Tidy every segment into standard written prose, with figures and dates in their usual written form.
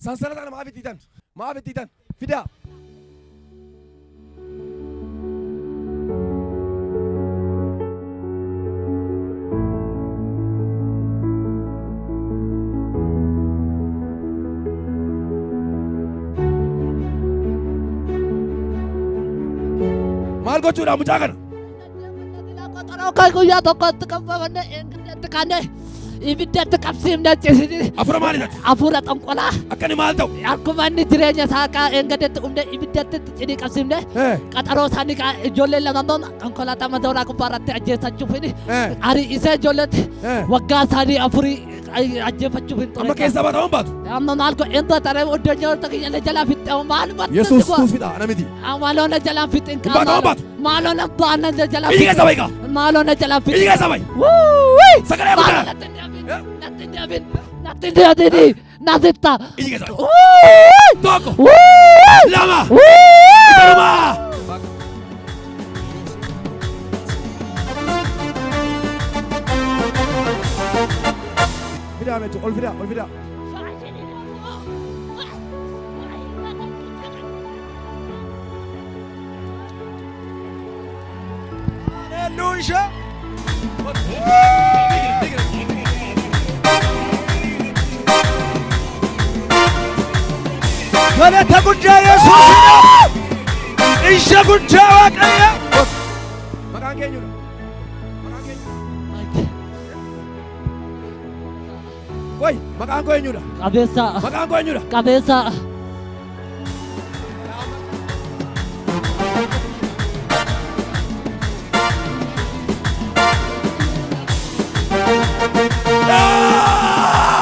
Sansalata kana maaf itti hiitan? Maaf itti hiitan? Fidaa. Maal gochuudha mucaa kana? Qoxoroo kan guyyaa tokkotti qabamne eegatti kaane ibiddatti qabsiifne chisini Afura maali taate? hafuura xonqolaa Akka inni maal ta'u? akkuma inni jireenya isaa kaa eeggatetti humne ibiddatti cidii qabsiifne qaxaroo isaanii kaa ijoollee lamaan konkolaataa mazooraa gubbaa irratti ajjeesachuuf inni ari'isee ijoolleetti waggaa isaanii afurii ajjeefachuuf hin ture. Amma keessaa baatamu baatu. Amma maal godhe hin baatare iddoo kiyya jalaa fixxe maal baatu. Yesuus tuus fixa ana miti. Maaloo na jalaa fixin Hin baatamu baatu. Maaloo na baana na jalaa Iji keessa bahi kaa. Maaloo na jalaa Iji fixin. keessa bahi. Wuuwii. Sagalee Maaloo guddaa. natti hin deebiin. Natti hin deebiin. Natti hin deebiin. Nasitta. Iji keessa bahi. Wuuwii. Tokko. Wuuwii. Lama. Wuuwii. Isa dhumaa. Fidaa meetu ol fidaa ol fidaa. Haleluuyaa. Galata guddaa Yesuusidha. Ija guddaa Waaqayyo. Maqaan keenyudha. Maqaan keenyudha. Qoy maqaan koo eenyudha? Qabeessa. Maqaan koo eenyudha? Qabeessa. Ah!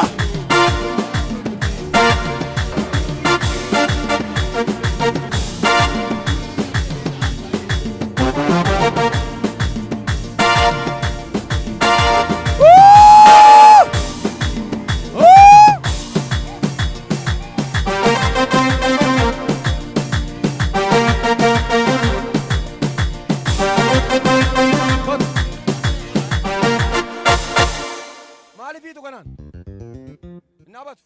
Maaliif hiitu kanaan? Hin dhaabatu.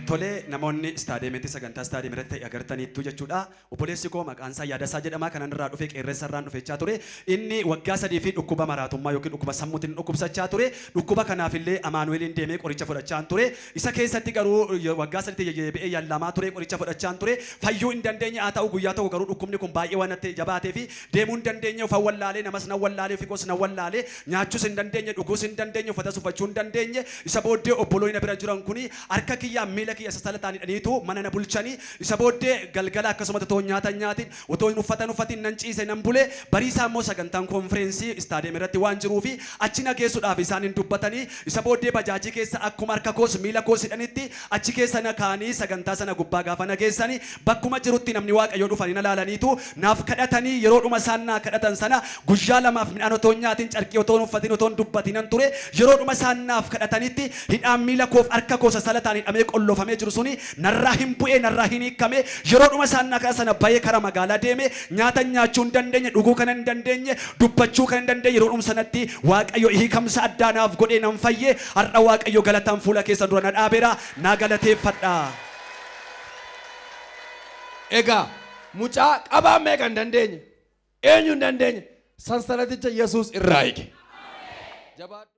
Tolee, namoonni istaadiyeemitti sagantaa istaadiyeemii irratti ta'e agartaniittu jechuudha. Obboleessi koo maqaan isaa Yaadasaa jedhama. Kanan irraa dhufe qeerrensa irraan dhufechaa ture. Inni waggaa 3 fi dhukkuba maraatummaa yookiin dhukkuba sammuutiin dhukkubsachaa ture. Dhukkuba kanaaf illee Amaanu'eeliin deemee qoricha fudhachaan ture. Isa keessatti garuu waggaa sadiitti deddeebi'ee yaalamaa ture, qoricha fudhachaan ture. Fayyuu hin dandeenye. Haa ta'u guyyaa tokko garuu dhukkubni kun baay'ee waan natti jabaatee fi deemuu hin dandeenye. Ofan wallaalee, namas nan wallaalee, ofii koos nan wallaalee. Nyaachuus hin dandeenye, dhuguus hin dandeenye, uffatas uffachuu hin dandeenye. Isa booddee obboloonni na bira jiran kuni harka kiyyaan miila kiyya sassalataan hidhaniitu mana na bulchanii. Isa booddee galgala akkasumatti otoo nyaata hin nyaatin, otoo hin uffata hin uffatin nan ciise nan bule. Bariisaa immoo sagantaan konfireensii istaadiyeem irratti waan jiruufi achi na geessuudhaaf isaan hin dubbatanii. Isa booddee bajaajii keessa akkuma harka koos miila koos hidhanitti achi keessa na kaa'anii sagantaa sana gubbaa gaafa na geessani bakkuma jirutti namni Waaqayyoo dhufanii na laalaniitu naaf kadhatanii yeroodhuma isaan naa kadhatan sana guyyaa lamaaf midhaan otoo hin nyaatin, carqii otoo hin uffatin, otoo hin dubbatinan ture. Yeroodhuma isaan naaf kadhatanitti hidhaan miila koof harka koo sassalataan hidhamee qollofamee jiru suni narraa hin bu'e, narraa hin hiikkame. Yeroodhuma isaan naa kadhatan sana bahee kara magaalaa deeme. Nyaata nyaachuu hin dandeenye, dhuguu kan hin dandeenye, dubbachuu kan hin dandeenye yeroodhuma sanatti Waaqayyo hiikamsa addaa naaf godhee nan fayye. Har'a Waaqayyo galataan fuula keessan dura na dhaabeera. Naa galateeffadha. Egaa mucaa qabaan meeqa hin dandeenye? Eenyu hin dandeenye? Sansalaticha Yesuus irraa hiike. Jabaadhu.